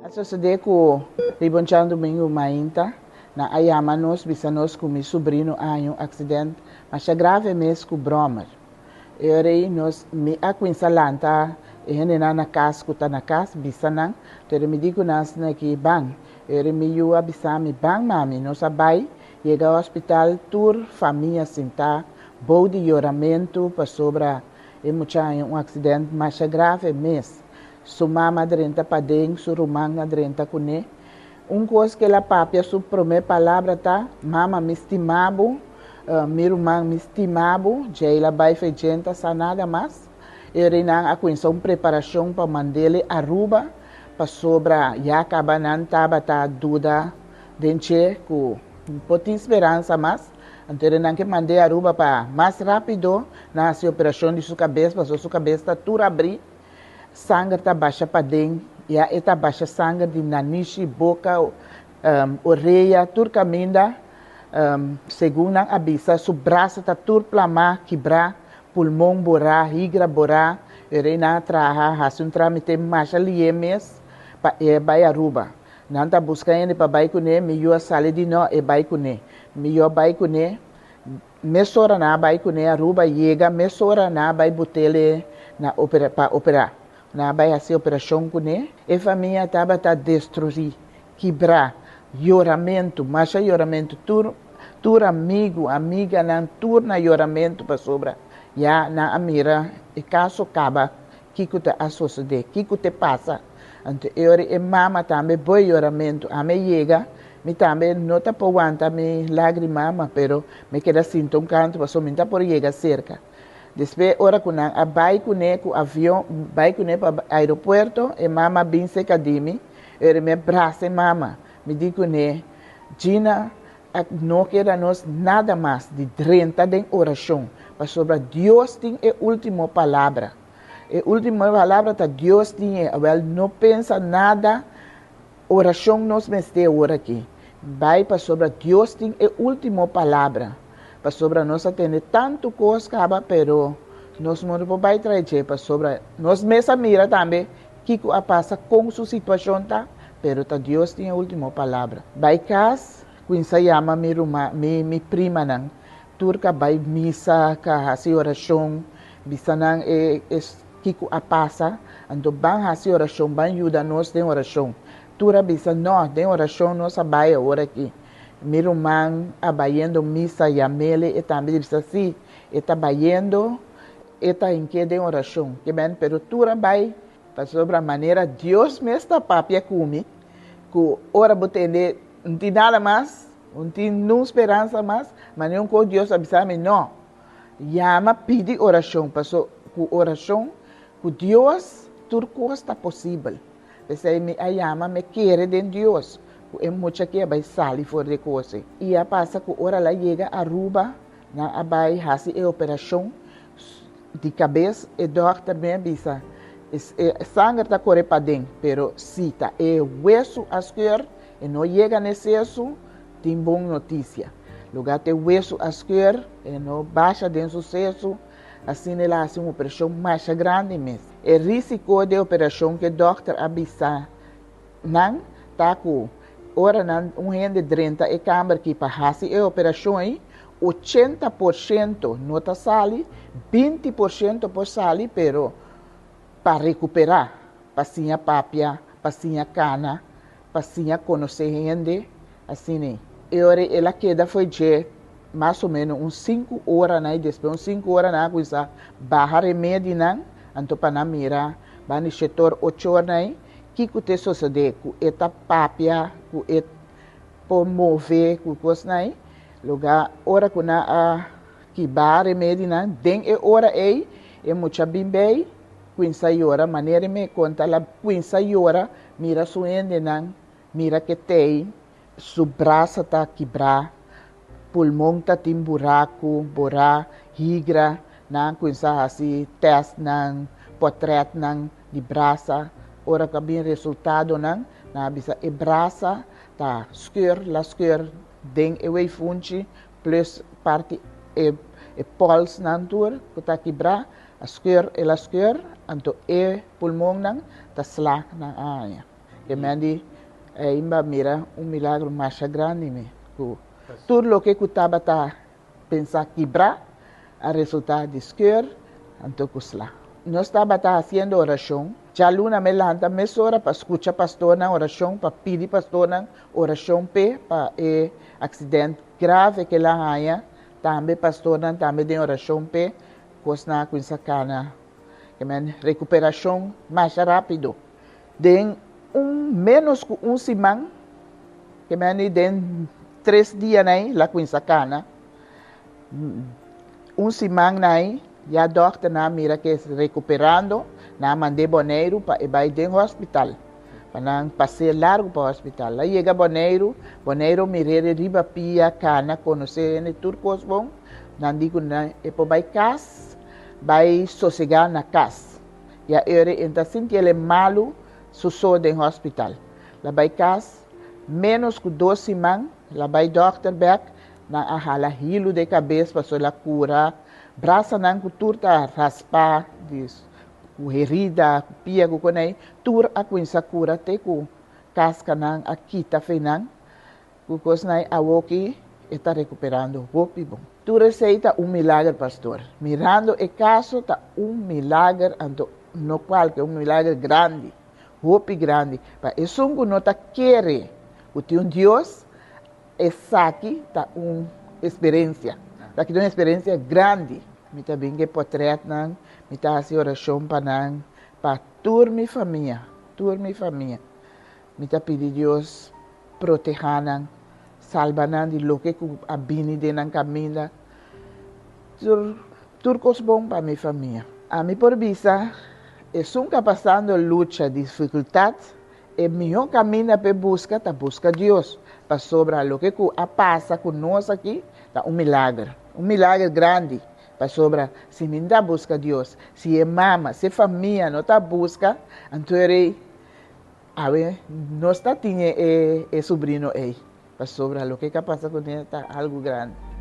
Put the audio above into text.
A sosodé ku riba un djadumingu mainta nan a yama nos bisa nos ku mi subrino a haña un aksident masha grave mes ku bròmer. E ora ei nos mi a kuminsá lanta e hendenan na kas ku ta na kas bisa nan, pero mi di ku nan asina aki ban. E ora mi yu a bisa mi, Ban mami, nos a bai yega hospital tur famia sintá bou di yoramentu pasobra e mucha haña un aksident masha grave mes. Su mama a drenta paden, su ruman a drenta kuné. Un kos ku el a papia su promé palabra ta, Mama, mi stima bo, mi ruman, mi stima bo. Djei el a bai fe djenta sa nada mas. E reinan a kuminsá un preparashon pa mand'el Aruba, pasobra ya kaba nan tabata duda den dje ku por tin speransa mas. Anto e reinan ke mand'é Aruba pa mas rápido nan hasi operashon di su kabes, pasobra su kabes ta tur abrí. Sanger ta basha paden, ya e ta basha sanger di nanishi, boka, orea, tur kaminda. Segun nan a bisa, su brasa ta tur plamá, kibrá, pulmon borá, higra borá. E rei nan a traha, hasi un trámite masha lié mes pa e bai Aruba. Nan ta buska hende pa bai kuné, mi yu a sali di no, e bai kuné. Mi yu a bai kuné. Mesora nan a bai kuné Aruba yega mesora nan a bai butele na opera pa opera. Nan a bai hasi operashon kuné. E famia tabata destruí, kibrá, yoramentu, masha yoramentu, tur tur amigu, amiganan tur na yoramentu pasobra ya nan a mira e kaso kaba kiko ta a sosodé, kiko te pasa. Anto e ora e mama tambe boi yoramentu. Ami a yega, mi tambe no ta por wanta mi lágrima, ma pero mi keda sinta un kantu pasobra mi no ta por yega serka. Despues ora ku nan a bai kuné ku avion, bai kuné pa aeropuerto, e mama a bin serka di mi, e ora mi a brasa e mama, mi di kuné, Gina, a no keda nos nada mas di drenta den orashon, pasobra Dios tin e último palabra. E último palabra ta Dios tin e. Awel, no pensa nada, orashon nos mester awor aki. Bai pasobra Dios tin e último palabra. Pasobra nos a tende tantu kos kaba, pero nos no por bai trae dje, pasobra nos mes a mira tambe kiko a pasa, kon su situashon ta, pero ta Dios tin e último palabra. Bai kas, kuinsa yama mi ruman, mi mi primanan, Tur ka bai misa, ka hasi orashon, bisa nan e e kiko a pasa, anto ban hasi orashon, ban yuda nos den orashon. Tur a bisa, No, den orashon nos a bai awor aki. Mi ruman a bayendo misa, yam'ele, e tambe di bisa, Si, e ta bayendo, e ta hink'é den orashon. Ke men, pero tur a bai, pasobra manera Dios mes ta papia ku mi, ku ora bo tende, N tin nada mas, Un tin nun speransa mas, ma niun kos Dios a bisa mi, no. Yama pidi orashon, paso ku orashon ku Dios tur kos ta posibel. P'esei mi a yama, mi kere den Dios ku e mucha aki a bai sali for di e kos ei. I a pasa ku ora el a yega Aruba, nan a bai hasi e operashon di kabes, e dòkter mi a bisa, e sanger ta kore paden, pero si ta e wesu a skeur, E no yega n'e sesu, tin bon notisia. Lugá t'e wesu a skeur, e no basha den su sesu, asina el a hasi un operashon masha grandi mes. E risiko di e operashon ku e dòkter a bisa nan ta ku ora nan un hende drenta e kamber aki pa hasi e operashon ei, 80% no ta sali, 20% por sali, pero pa rekuperá, pa siña papia, pa siña kana, pa siña konosé hende, asina. E ora el a keda fo'i dje mas o ménos un sinku oranan i despues un sinku oranan a kuminsá baha remedinan, anto pa nan mira banda di shetor ocho oranan ei kiko ta e sosodé, ku e ta papia, ku e por move, ku kosnan ei. Lugá ora ku nan a kiba remedinan, den e ora ei e mucha bin bei kuminsá yora, manera mi konta el a kuminsá yora. Mira su hendenan, mira ke tei, su brasa ta kibrá, pulmon ta tin buraku, borá, higra, nan a kuminsá hasi tèstnan, pòtrètnan di brasa, ora ku a bin resultadonan, nan a bisa e brasa ta skeur, la skeur den e weifunchi, plus parti e e pòlsnan tur ku ta kibrá. A skeur, el a skeur, anto e pulmonnan ta sla nan a haña. Ke men di, Ei m'a mira un milagro masha grandi mi, ku tur loke ku tabata pensa kibra a resulta di skeur anto ku sla. Nos tabata hasiendo orashon. Djaluna mi lanta mesora pa skucha pastornan orashon, pa pidi pastornan orashon p'e pa e aksident grave ku el a haña. Tambe pastornan tambe den orashon p'e kosnan a kuminsá kana. Ke men rekuperashon masha rápido. Den un ménos ku un siman, ke men di den tres dianan ei el a kuminsá kana. Un siman nan ya dòkternan a mira ku e rekuperando, nan a mand'é Boneiru pa e bai den hospital, pa nan pas'é largu pa hospital. El a yega Boneiru, Boneiru mir'é riba pia, kana, konosé hende, tur kos bon. Nan di ku nan e por bai kas, bai sosegá na kas. Ya ora e ta sinti el e malu su so den hospital. El a bai kas, ménos ku dos siman, el a bai dòkter bèk, Nan a hala hilu den kabes pasobra el a kura brasanan ku tur ta raspá di ku herida, ku pia ku konei, tur a kuminsá kura te ku kaskanan a kita fei nan ku kosnan awoki e ta rekuperando hopi bon. Tur esei ta un milager pastor. Mirando e kaso ta un milager anto no kualke, un milager grandi, hopi grandi pa esun ku no ta kere ku tin un Dios. Esaki ta un experiencia. Esaki ta un experiencia grandi. Mi ta bin ku e potretnan, mi ta hasi orashon pa nan, pa tur mi famia, tur mi famia. Mi ta pidi Dios protehá nan, salba nan di loke ku a bini den nan kaminda. Tur, tur kos bon pa mi famia. Ami por bisa, esun ku a pasando lucha, difikultat, E mihó kaminda p'e buska ta buska Dios, pasobra loke ku a pasa ku nos aki ta un milager, un milager grandi, pasobra si mi ta buska Dios, si e mama, si e famia no ta buska, anto e rei, awe nos ta tin e e subrino ei, pasobra loke ku a pasa kuné ta algu grandi.